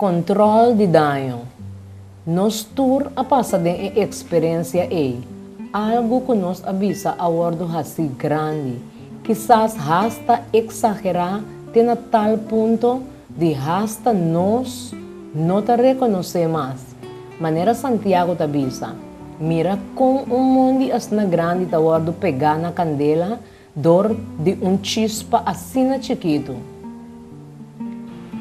Kòntròl di daño. Nos tur a pasa den e eksperensia ei. Algu ku nos a bisa a wòrdu hasí grandi, kisas hasta eksagerá te na tal punto di hasta nos no ta rekonosé mas. Manera Santiago ta bisa, Mira kon un mondi asina grandi ta wòrdu pegá na kandela dor di un chispa asina chikitu.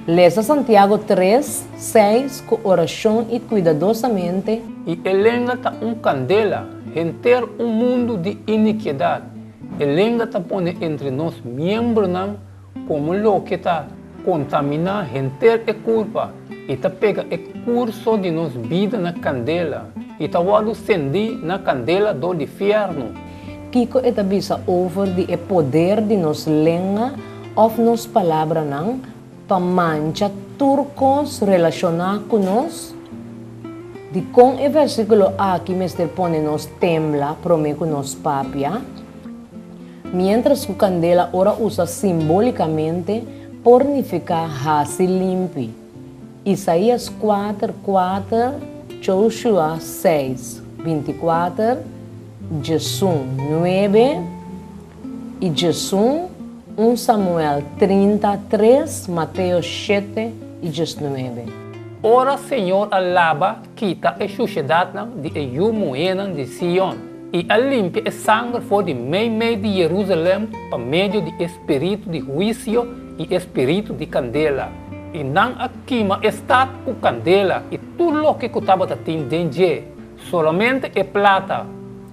Lesa Santiago tres, seis ku orashon i kuidadosamente. I e lenga ta un kandela, henter un mundu di inikiedat. E lenga ta pone entre nos miembronan komo loke ta kontaminá henter e kurpa i ta pega e kurso di nos bida na kandela i ta wòrdu sendí na kandela dor di fièrnu. Kiko e ta bisa over di e poder di nos lenga òf nos palabranan pa mancha tur kos relashoná ku nos? Dikon e versíkulo aki mester pone nos tembla promé ku nos papia? Miéntras ku kandela ora usa simbólikamente por nifiká hasi limpi. Isaías kuater, kuater, Joshua seis, bintikuater, 11, nuebe i 11, un Samuel 30, tres, Mateo shete i 19. Ora Señor a laba kita e shushedatnan di e yu muhénan di Sion, i a limpia e sanger for di meimei di Jerusalèm pa medio di e spiritu di huisio i e spiritu di kandela, i nan a kima e stat ku kandela i tur loke ku tabata tin den dje, solamente e plata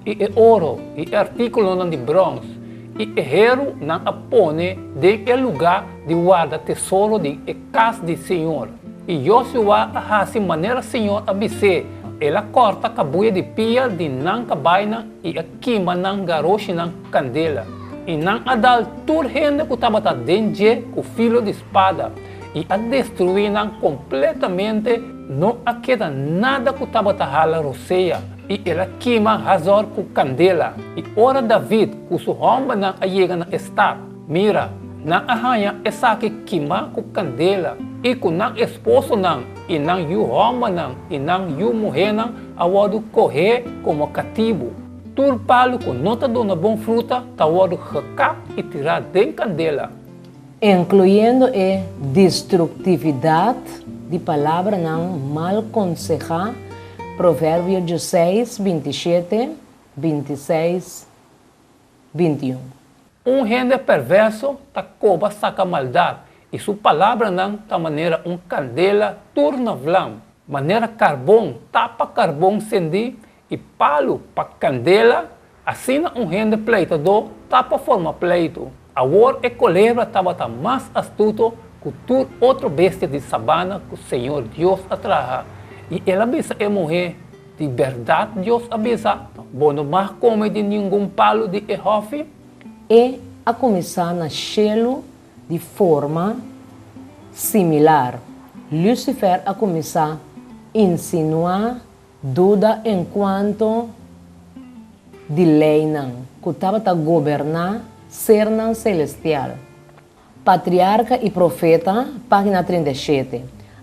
i e oro i e artíkulonan di bròns i e heru nan a pone den e lugá di warda tesoro di e kas di señor. I Yosua a hasi manera señor a bis'é, el a kòrta kabuya di pia di nan kabainan i a kima nan garoshinan ku kandela. I nan a dal tur hende ku tabata den dje ku filo di spada, i a destruí nan kompletamente, no a keda nada ku tabata hala rosea, i el a kima Hazor ku kandela. I ora David ku su hòmbernan a yega na e stat, mira, nan a haña esaki kimá ku kandela, i ku nan esposonan i nan yu hòmbernan i nan yu muhénan a wòrdu kohé komo katibu. Tur palu ku no ta duna bon fruta ta wòrdu gekap i tirá den kandela. Inkluyendo e destruktividat di palabranan mal konsehá, Proverbio dieseis, bintishete, bintiseis, bintiun. Un hende perverso ta koba saka maldat, i su palabranan ta manera un kandela tur na vlam, manera karbon tapa karbon sendí i palu pa kandela, asina un hende pleitadó ta pa forma pleitu. Awor e kolebra tabata mas astuto ku tur otro bestia di sabana ku Señor Dios a traha, i el a bisa e muhé, Di bèrdat Dios a bisa, Bo no mag kome di ningun palu di e hòfi? E a kuminsá na shelu di forma similar. Lucifer a kuminsá insinuá Duda enkuanto di leinan ku tabata goberná sernan selestial. Patriarka i Profeta, página 37.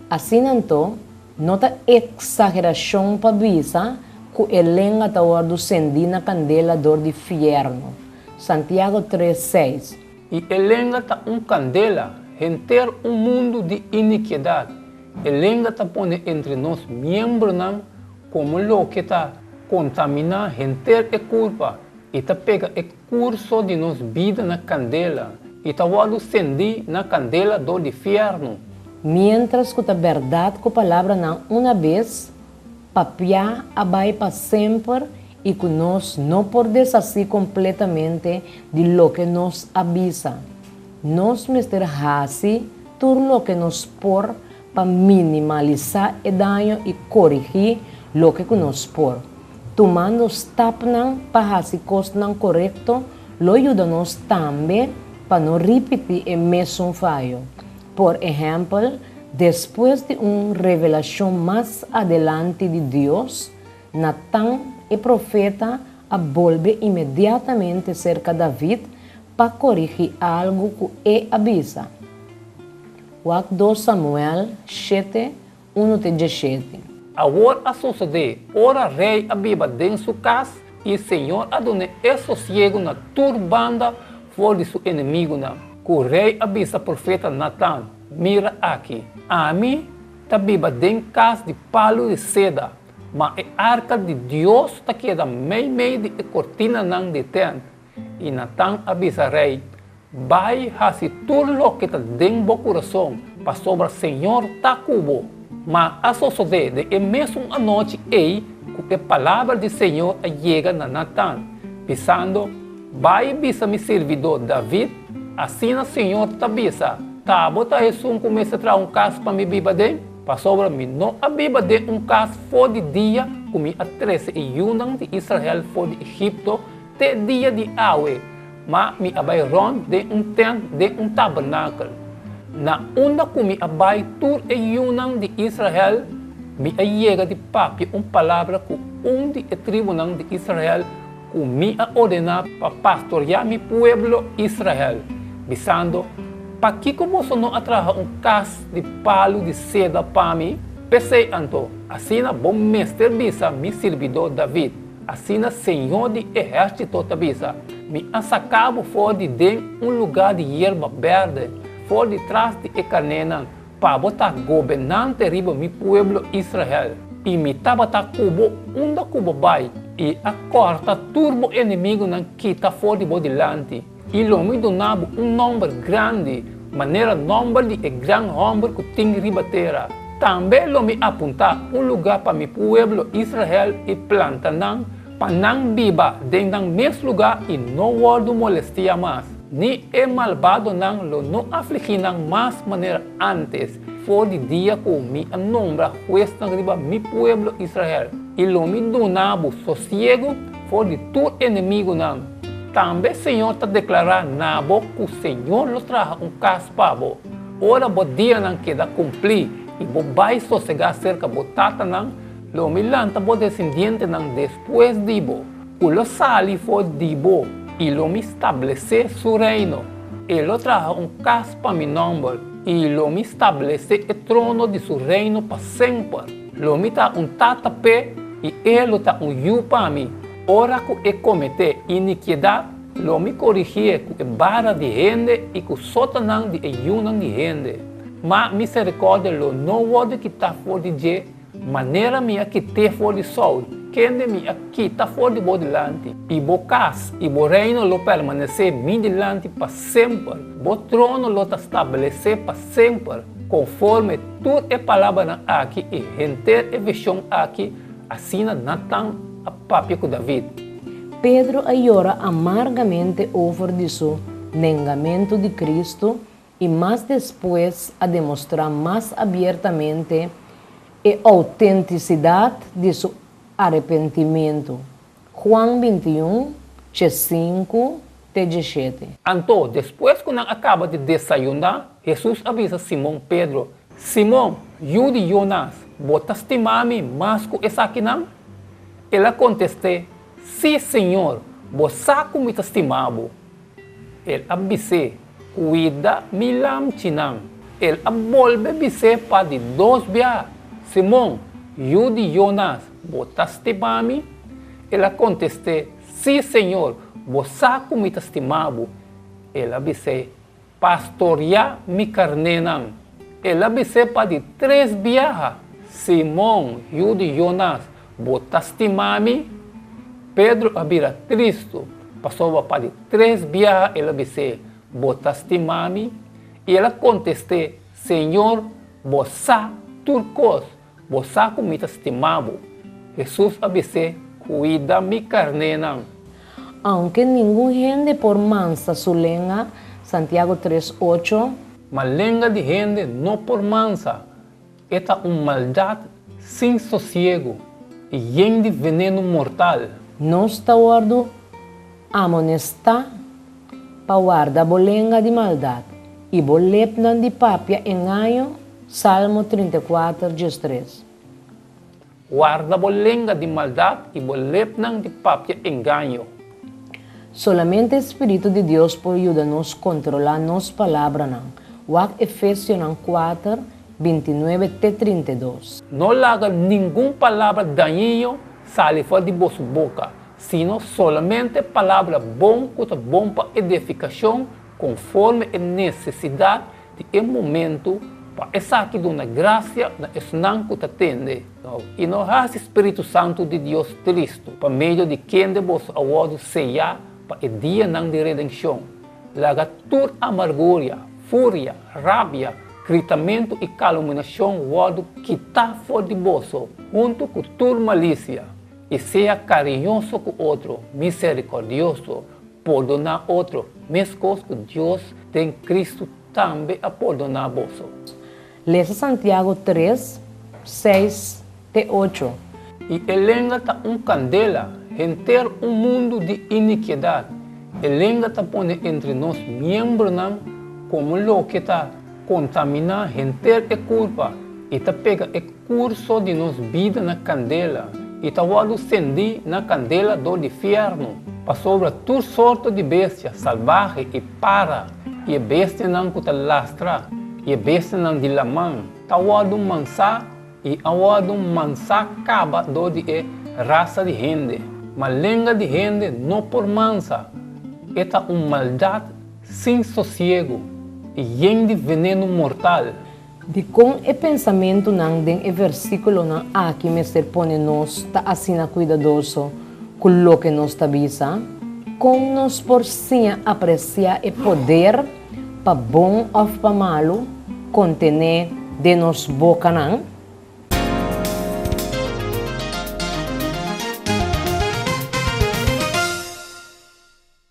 Asina anto, no ta eksagerashon pa bisa ku e lenga ta wòrdu sendí na kandela dor di fièrnu. Santiago tres, seis. I e lenga ta un kandela, henter un mundu di inikiedat. E lenga ta pone entre nos miembronan komo loke ta kontaminá henter e kurpa i ta pega e kurso di nos bida na kandela i ta wòrdu sendí na kandela dor di fièrnu. Miéntras ku ta bèrdat ku palabranan una bes papiá a bai pa semper i ku nos no por deshasí kompletamente di loke nos a bisa, nos mester hasi tur loke nos por pa minimalisá e daño i korigí loke ku nos por. Tumando stapnan pa hasi kosnan korekto lo yuda nos tambe pa no ripití e mesun fayo. Por ehèmpel, despues di un revelashon mas adelanti di Dios, Natan, e profeta, a bolbe inmediatamente serka David pa korigí algu ku e a bisa. Wak dos Samuel shete, 1 te 17. Awor a sosodé, ora rei a biba den su kas i señor a dun'é e sosiegu na tur banda for di su enemigunan, ku rei a bisa profeta Natan, Mira aki, ami ta biba den kas di palu di seda, ma e arka di Dios ta keda meimei di e kortinanan di tènt. I Natan a bisa rei, Bai hasi tur loke ta den bo kurason, pasobra señor ta ku bo. Ma a sosodé den e mesun anochi ei ku e palabra di señor a yega na Natan, bisando, Bai bisa mi sirbidó David, Asina señor ta bisa, Ta bo ta esun ku mester traha un kas pa mi biba den? Pasobra mi no a biba den un kas for di dia ku mi a trese e yunan di Israel for di Egipto te dia di awe, ma mi a bai rònt den un tènt den un tabernakel. Na unda ku mi a bai tur e yunan di Israel, mi a yega di papia un palabra ku un di e tribunan di Israel ku mi a ordená pa pastoriá mi pueblo Israel, bisando, Pakiko boso no a traha un kas di palu di seda pa mi? P'esei anto, asina bo mester bisa mi sirbidó David, Asina Señor di ehérsito ta bisa, Mi a saka bo for di den un lugá di yerba bèrdè, for di tras di e karnénan, pa bo ta gobernante riba mi pueblo Israel. I mi tabata ku bo unda ku bo bai, i a kòrta tur bo enemigunan kita for di bo dilanti. I lo mi duna bo un nòmber grandi, manera nòmber di e gran hòmber ku tin riba tera. Tambe lo mi apuntá un lugá pa mi pueblo Israel i planta nan pa nan biba den nan mes lugá i no wòrdu molestiá mas, ni e malbadonan lo no afligí nan mas manera ántes, for di dia ku mi a nombra huesnan riba mi pueblo Israel. I lo mi duna bo sosiegu for di tur enemigunan. Tambe Señor ta deklará na bo ku Señor lo traha un kas pa bo. Ora bo dianan keda kumplí i bo bai sosegá serka bo tatanan, lo mi lanta bo desendientenan despues di bo, ku lo sali for di bo, i lo mi stablesé su reino. E lo traha un kas pa mi nòmber, i lo mi stablesé e trono di su reino pa semper. Lo mi ta un tata p'e, i e lo ta un yu pa mi. Ora ku e kometé inikiedat, lo mi korigié ku e bara di hende i ku sotanan di e yunan di hende. Ma miserikòrdia lo no wòrdu kitá for di dje, manera mi a kit'é for di Saul, kende mi a kita for di bo dilanti. I bo kas i bo reino lo permanesé mi dilanti pa semper, bo trono lo ta stablesé pa semper, konforme tur e palabranan aki i henter e vishon aki. Asina Natan a papia ku David. Pedro a yora amargamente over di su nengamentu di Cristo i mas despues a demostrá mas abiertamente e outentisidat di su arepentimentu. Juan 21, 15 te 17. Anto, despues ku nan a kaba di desayuná, Hesus a bisa Simon Pedro, Simon, yu di Jonas, bo ta stima mi mas ku esakinan? El a kontest'é, Sí, Señor, bo sa ku mi ta stima bo. El a bis'é, Kuida mi lamchinan. El a bolbe bis'é pa di dos bia, Simon, yu di Jonas, bo ta stima mi? El a kontest'é, Sí, Señor, bo sa ku mi ta stima bo. El a bis'é, Pastoriá mi karnénan. El a bis'é pa di tres biaha, Simon, yu di Jonas, bo ta stima mi? Pedro a bira tristu, pasobra pa di tres biaha el a bis'é, Bo ta stima mi? I el a kontest'é, Señor, bo sa tur kos, bo sa ku mi ta stima bo. Hesus a bis'é, Kuida mi karnénan. Aunke ningun hende por mansa su lenga, Santiago 3, 8. Ma lenga di hende no por mansa, e ta un maldat sin sosiegu i yen di venenu mortal. Nos ta wòrdu amonestá pa warda bo lenga di maldat i bo lepnan di papia engaño, Salmo 34, 13. Warda bo lenga di maldat i bo lepnan di papia engaño. Solamente e spiritu di Dios por yuda nos kontrolá nos palabranan. Wak Efesionan 4, 29 te 32. No laga ningun palabra dañino sali for di boso boka, sino solamente palabra bon ku ta bon pa edifikashon konforme e nesesidat di e momentu, pa esaki duna grasia na esnan ku ta tende. I no hasi spiritu santu di Dios tristu, pa medio di kende boso a wòrdu seyá pa e dianan di redenshon. Laga tur amarguria, furia, rabia, gritamentu i kaluminashon wòrdu kitá for di boso, huntu ku tur malisia. I sea kariñoso ku otro, miserikòrdioso, pordoná otro, meskos ku Dios den Kristu tambe a pordoná boso. Lesa Santiago 3, 6 te 8. I e lenga ta un kandela, henter un mundu di inikiedat. E lenga ta pone entre nos miembronan komo loke ta kontaminá henter e kurpa i ta pega e kurso di nos bida na kandela i ta wòrdu sendí na kandela dor di fièrnu. Pasobra tur sorto di bestia salbahe i para i e bestianan ku ta lastra i e bestianan di laman ta wòrdu mansá i a wòrdu mansá kaba dor di e rasa di hende. Ma lenga di hende no por mansa, e ta un maldat sin sosiegu i yen di venenu mortal. Dikon e pensamentunan den e versíkulonan aki mester pone nos ta asina kuidadoso ku loke nos ta bisa? Kon nos por siña apresiá e poder, pa bon òf pa malu, kontené den nos bokanan?